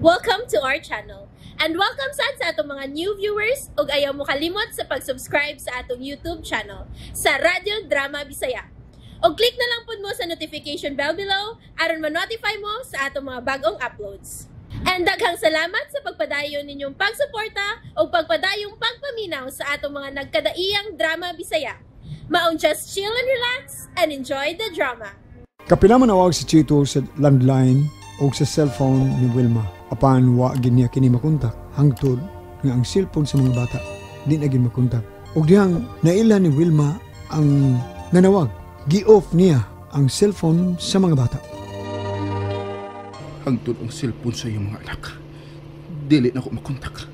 Welcome to our channel. And welcome sad sa atong mga new viewers ug ayaw mo kalimot sa pag-subscribe sa atong YouTube channel sa Radyo Drama Bisaya. Og click na lang pud mo sa notification bell below aron ma-notify mo sa atong mga bagong uploads. And daghang salamat sa pagpadayon ninyong pagsuporta ug pagpadayong pagpaminaw sa atong mga nagkadaiyang drama Bisaya. Maong just chill and relax and enjoy the drama. Kapila manawag si Chito sa landline o sa cellphone ni Wilma. Apan wa gid niya kini makontak hangtod nga ang cellphone sa mga bata di na gid makontak. Og dihang naila ni Wilma ang nanawag, gi-off niya ang cellphone sa mga bata. Hangtod ang cellphone sa iyong mga anak, dili na ko makontak.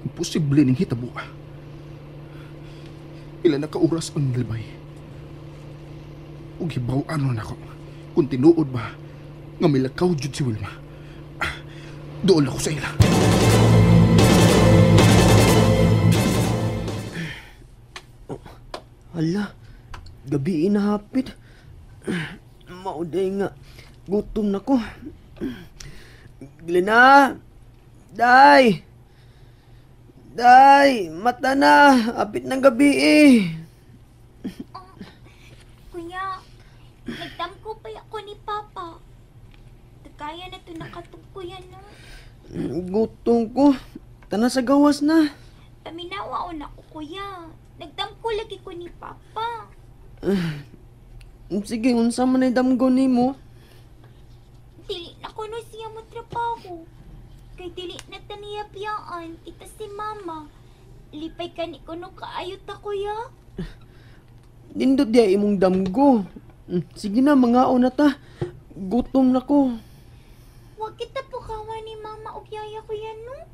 Imposible ning hitabo. Ila na ka oras ang nilbay. Ug hibaw-an na nako kung tinuod ba nga milakaw jud si Wilma. Dool ako sa ila. Oh, hala, gabi na hapit. Mauday nga, gutom na ko. Glena! Day! Day! Mata na! Apit ng gabi eh! Oh, kuya, nagtamko pa ako ni Papa. Kaya na ito nakatug, kuya, no? Gutom ko. Tana sa gawas na. Paminawa o na ko, kuya. Nagtamko lagi ko ni Papa. Sige, unsa man ay damgo nimo? Dili na ko no siya mo trabaho. Kay dili na ta niya biyaan, kita si Mama. Lipay ka ni kuno kaayo ta, kuya. Nindot diya imong damgo. Sige na, mangaon na ta. Gutom na ko. Wag kita pukawa ni Mama og Yaya, kuya, no?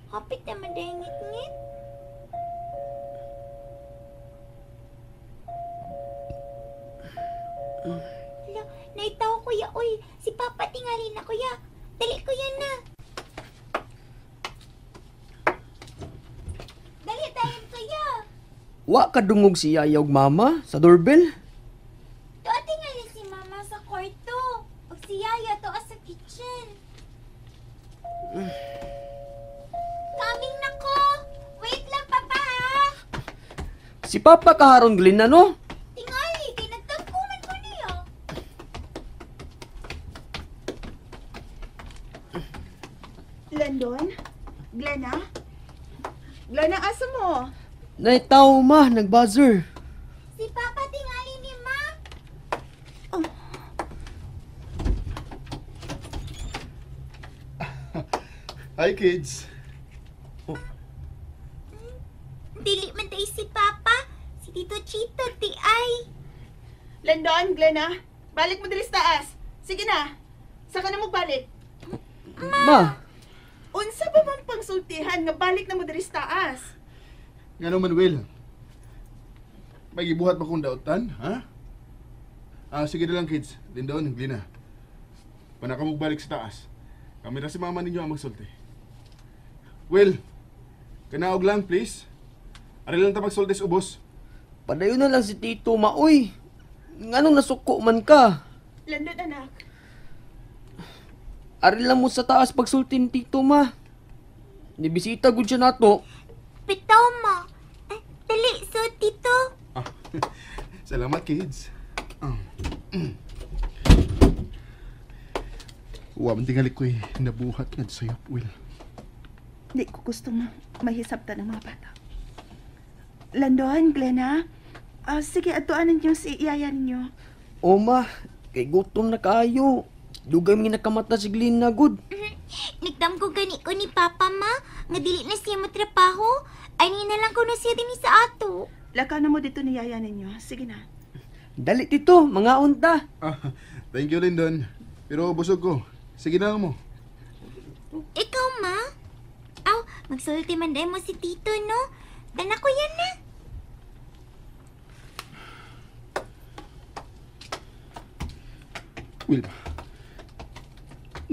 Hapit naman dahil ngit-ngit. Hala, naitaw, kuya, uy. Si Papa tingali na, kuya. Dali, kuya, na. Dali, tayo, kuya. Wa ka dungog si Yaya og Mama sa doorbell? Tuwa tingali si Mama sa kwarto. Og si Yaya tuwa sa kitchen. Coming na ko. Wait lang, Papa, ha? Si Papa kaharon, Glenna, no? Tingali, kay nagtampo man ko niya. Landon? Glenna? Glenna, asa mo? Naitaw, ma. Nag-buzzer. Si Papa tingali ni Ma. Oh. Hi, kids. Oh. Dili man tayo si Papa. Si Tito Chito, ti ay. Landon, Glenna, balik mo diri sa taas. Sige na. Saka na mo balik. Ma. Unsa ba man pangsultihan nga balik na mo diri sa taas? Ngano man, Will? May gibuhat ba kong dautan, ha? Sige na lang, kids. Lindon, Glenna. Panaka balik sa taas. Kami na si Mama ninyo ang magsulti. Will, kanaog lang, please. Ari lang ta magsulti sa ubos. Padayon na lang si Tito, maoy. Nganong nasuko man ka? Landon, anak. Ari lang mo sa taas pagsulti ni Tito, ma. Nibisita gud siya nato. Bitaw, ma. Dali, so, Tito. Salamat, kids. Wa man tingali ko'y nabuhat nga sa'yo, Will. Di ko gustong mahisabta ng mga bata. Landon, Glenna, sige, atuan ninyo si Yaya ninyo. O, ma, kay gutom na kaayo. Dugay mi nakamata si Glenna, good. Nagdamgo gani ko ni Papa, ma. Nga dili na siya matrabaho. Ani na lang ko na siya din sa ato. Lakaw na mo dito ni Yaya ninyo. Sige na. Dali, Tito. Mga unta. Thank you, Lindon. Pero busog ko. Sige na lang mo. Ikaw, ma? Aw, magsulti man dahil mo si Tito, no? Tana ko yan na. Wilma,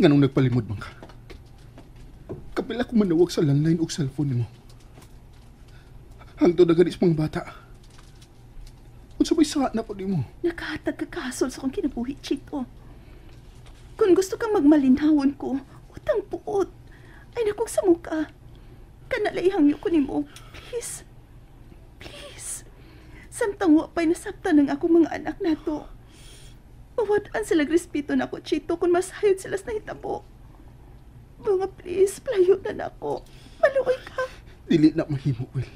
nganong nagpalimod man ka? Kapila ko manawag sa landline o cellphone nimo. Hangtod na ganis mga bata. Unsa may sa na po nimo? Nakahatag ka kasol sa akong kinabuhi, Chito. Kung gusto kang magmalinhawon ko, Ang puot. Ay nakong sa muka. Kanalaihang ko nimo. Please. Please. Samtang wa pa'y nasabtan ng akong mga anak nato. Mawadaan sila respeto nako, Chito, kung masayod sila sa nahitabo. Mga please, playo na nako. Maluoy ka. Dili na mahimo, Will.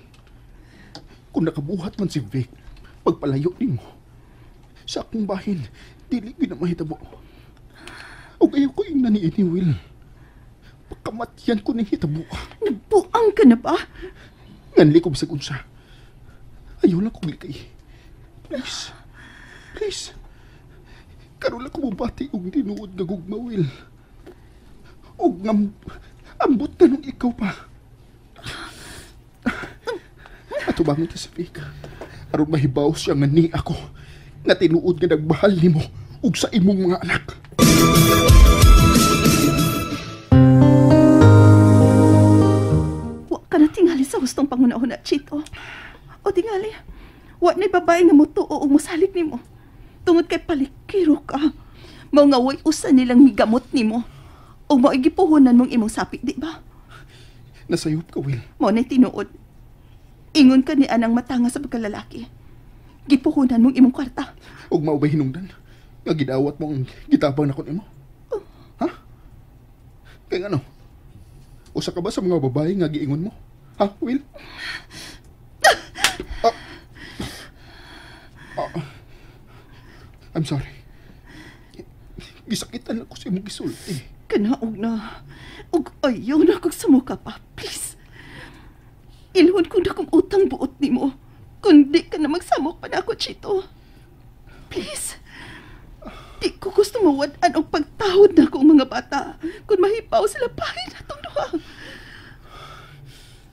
Kung nakabuhat man si Vic, pagpalayo nimo. Sa akong bahin, dili gyud na mahitabo. Og ayaw ko yung naniini, Will. Pagkamatyan ko ning hitabo. Nabuang ka na ba? Nganli ko bisag unsa. Ayaw lang kong likay. Please. Please. Karon lang ko mabati og tinuod nga gugma, Will. Og ngam ambot ka nung ikaw pa. Atubangon ta sa Vic. Aron mahibaw siya nga ni ako nga tinuod nga nagmahal nimo ug sa imong mga anak. Wa ka na tingali sa hustong pangunahuna, Chito. O tingali, wa na'y babae nga mutuo o musalig nimo. Tungod kay palikiro ka. Mao nga way usa nilang migamot nimo. O mao'y gipuhunan mong imong sapi, di ba? Nasayop ka, Will. Mao na'y tinuod. Ingon ka ni anang matanga sa pagkalalaki. Gipuhunan mong imong kwarta. Og mao ba'y hinungdan nga gidawat mo ang gitabang nako nimo? Oh. Ha? Kay ngano? Usa ka ba sa mga babae nga giingon mo? Ha, Will? I'm sorry. Gisakitan ako sa imong gisulti. Kanaog na. Og ayaw na kog sumuka pa. Please. Ilhon ko na kong utang buot nimo. Kundi ka na magsamok pa na ako, Chito. Please. Di ko gusto mawad-an og pagtahod na akong mga bata. Kung mahipaw sila pahin atong duha.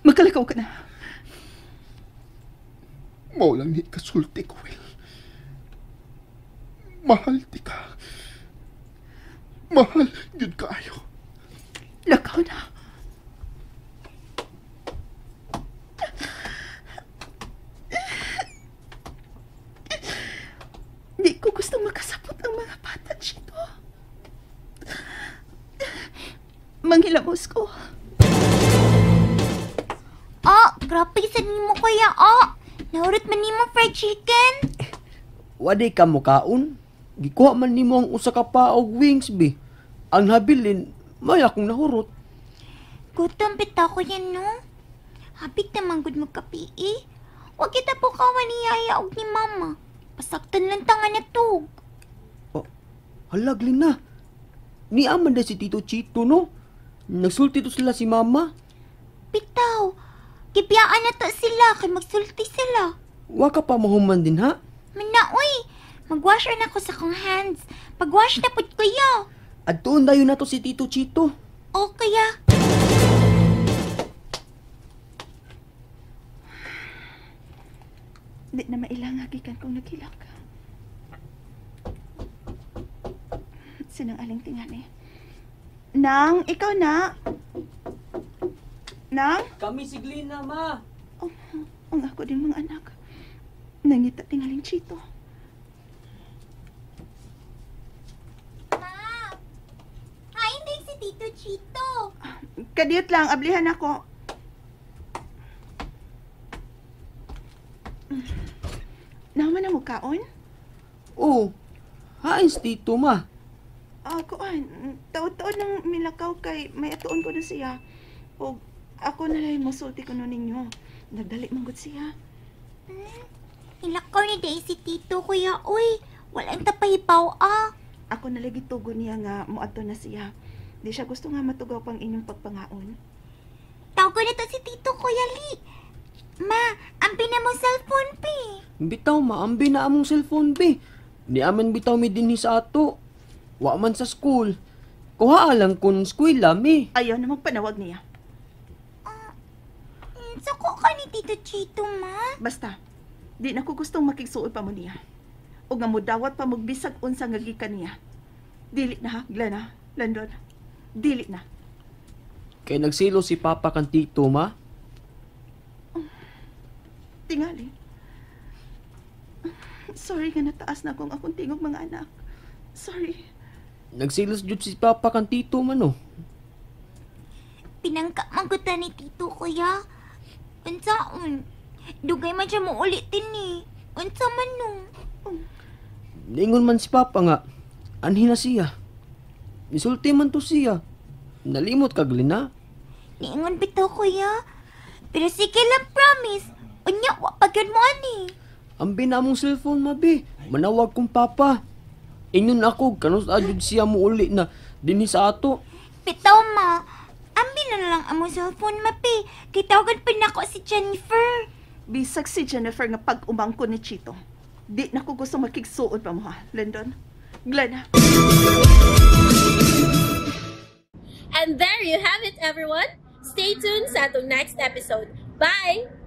Magkalakaw ka na. Mao lang ni kasulti ko, Will. Mahal di ka. Mahal yun kaayo. Lakaw na. Di ko gusto makasapot ang mga bata, Chito. Manghilamos ko. Oh, grabe sa nimo kuya, oh. Nahurot man nimo fried chicken. Wadi ka mukaon. Gikuha man nimo ang usa ka pa og wings, bi. Ang habilin, may akong nahurot. Gutom bitaw ko yan, no? Hapit naman gud mo kapi, eh. Wa kita po kawa ni Yaya og ni Mama. Pasaktan lang tanga na tug. Oh, hala, Glenna. Niaman na si Tito Chito, no? Nagsulti to sila si Mama. Bitaw, gibiyaan na to sila kay magsulti sila. Wa ka pa mahuman din, ha? Mana, oy. Magwash na ako sa kong hands. Pagwash na pud kuya. Adtuon dayon na to si Tito Chito. O kaya. Di na mailang hagikan kong naghilak. Sinang aling tingali. Nang, ikaw na. Nang? Kami si Glenna, ma. Oh, ang ako din mga anak. Nangita tingaling Chito. Ma! Hain din si Tito Chito. Kadiyot lang, ablihan ako. Naman na mo kaon? Oh, hain si Tito, ma. Kuan, taod-taod lang milakaw kay may atuon ko na siya. O ako na lang mosulti ko no ninyo. Nagdali man gud siya. Nilakaw ni day si Tito, kuya. Uy, walang tapahipaw, ah. Ako na lagi tugon niya nga moadto na siya. Di siya gusto nga matugaw pang inyong pagpangaon. Tawag na to si Tito, Kuya Lee. Ma, ambi na mo cellphone, pi. Bitaw, ma, ambi na among cellphone, bi. Di aman bitaw mi dinhi sa ato. Wa man sa school. Kuha lang kun eskwela mi. Ayaw na magpanawag niya. Suko ka ni Tito Chito, ma. Basta, di na ko gustong makigsuod pa mo niya. O nga mudawat pa magbisag unsa nga gikan niya. Dili na, ha, Glenna, Landon. Dili na. Kay nagsilo si Papa kan Tito, ma. Tingali. Sorry nga nataas na akong akong tingog mga anak. Sorry. Nagsilos jud si Papa kan Tito man, oh. Pinangka man gud ta ni Tito, kuya. Unsaon? Dugay man siya mo ulit din eh. Unsa man no? Ningon man si Papa nga, anhi na siya. Nisulti man to siya. Nalimot ka, Glina. Niingon bitaw, kuya. Pero sige lang, promise. Unya, wa pa gyud mo ani. Ambi na among cellphone, mabi. Manawag kong papa. Ingon ako, kanus adjud siya mo uli na dinhi sa ato. Bitaw ma. Ambi na lang among cellphone, mapi. Kay tawagan pa nako si Jennifer. Bisag si Jennifer nga pag-umangko ni Chito. Di na ko gusto makigsuod pa mo ha, Lyndon. Glenn. And there you have it, everyone. Stay tuned sa atong next episode. Bye!